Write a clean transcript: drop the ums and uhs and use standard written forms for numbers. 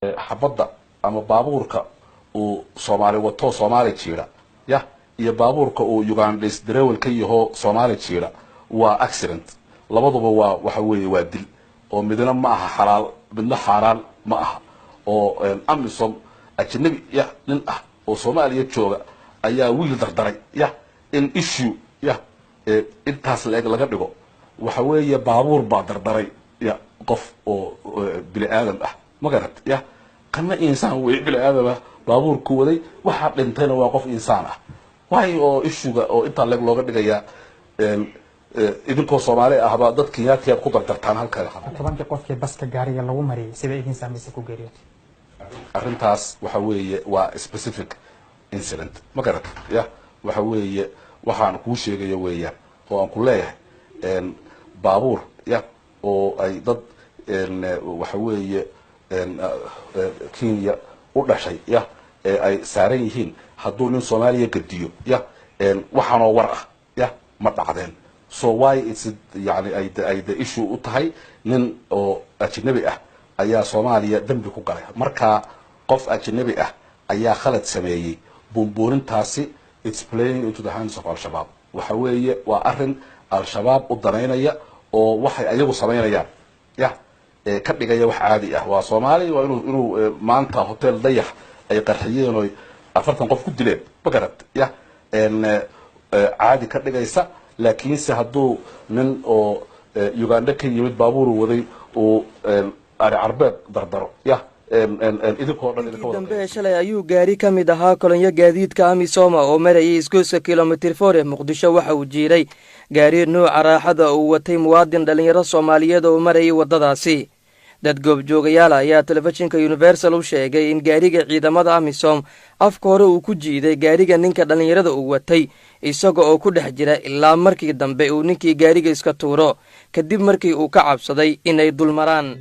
Xabadda ama baabuurka uu Soomaali wato, Soomaali jiida ya, iyo baabuurka uu Ugandhis darewel ka yaho Soomaali jiida, waa accident labaduba. Waa waxa weeye waa dil, oo midna ma aha xalaal, midna xaaraan ma aha. Oo AMISOM ajnabi ya nin ah oo Soomaaliya jooga ayaa wiil dardaray ya, in issue ya intaas la-eg laga dhigo, waxa weeye baabuur baa dardaray ya qof oo bini aadam ah, ma garat ya? Kana insaan wey, bini aadam ah, baabuurku waday, waxaa dhintayna waa qof insaan ah. Waayo oo issue-ga oo intaa leeg looga dhigayaa? Idinkoo Soomaali ahba dad Kenyaatiyaad ku dardartaan halka. 10-kii qofkii baska gaariga lagu mariyay sida idin saamaysa ku geeriyootay? Arrintaas waxa weeye waa specific incident, ma garat ya? Waxa weeye waxaan kuu sheegayo weeyaan oo aan ku leeyahay, baabuur ya oo ay dad waxa weeye Kenya u dhashay ya ee ay saaran yihiin, hadduu nin Soomaaliya gediyo ya, waxaanoo war ah ya ma dhacdeen. So why it's yani ay the issue u tahay nin oo ajnabi ah ayaa Soomaaliya dembi ku galay? Marka qof ajnabi ah ayaa khalad sameeyey, buunbuunintaasi it's playing into the hands of Al-Shabaab. Waxa weeye waa arrin Al-Shabaab u danaynaya oo waxay ayagu samaynayaan ya ka dhigaya wax caadi ah. Waa Soomaaliya, waa inuu maanta Hotel Dayax ay qarxiyeen oy 40 qof ku dileen, ma garad ya, caadi ka dhigaysa. Laakiinse hadduu nin oo Uganda ka yimid baabuuru waday uu ari carbeed dardaro ya, idinkoo dhan idinka wada dambe ee shalay ayuu gaari ka mid ahaa kolonyo gaadiidka AMISOM-a oo marayay isgoyska Kilomitir 4 ee Muqdisho waxa uu jiiray gaari nuuca raaxada uu watay muwaadin dhallinyaro Soomaaliyeed oo marayay waddadaasi. Dad goobjoogayaal ayaa telefishinka Universal u sheegay in gaariga ciidamada AMISOM afka hore uu ku jiiday gaariga ninka dhallinyarada uu watay, isaga oo ku dhex jira, ilaa markii dambe uu ninkii gaariga iska tuuro kadib markii uu ka cabsaday inay dulmaraan.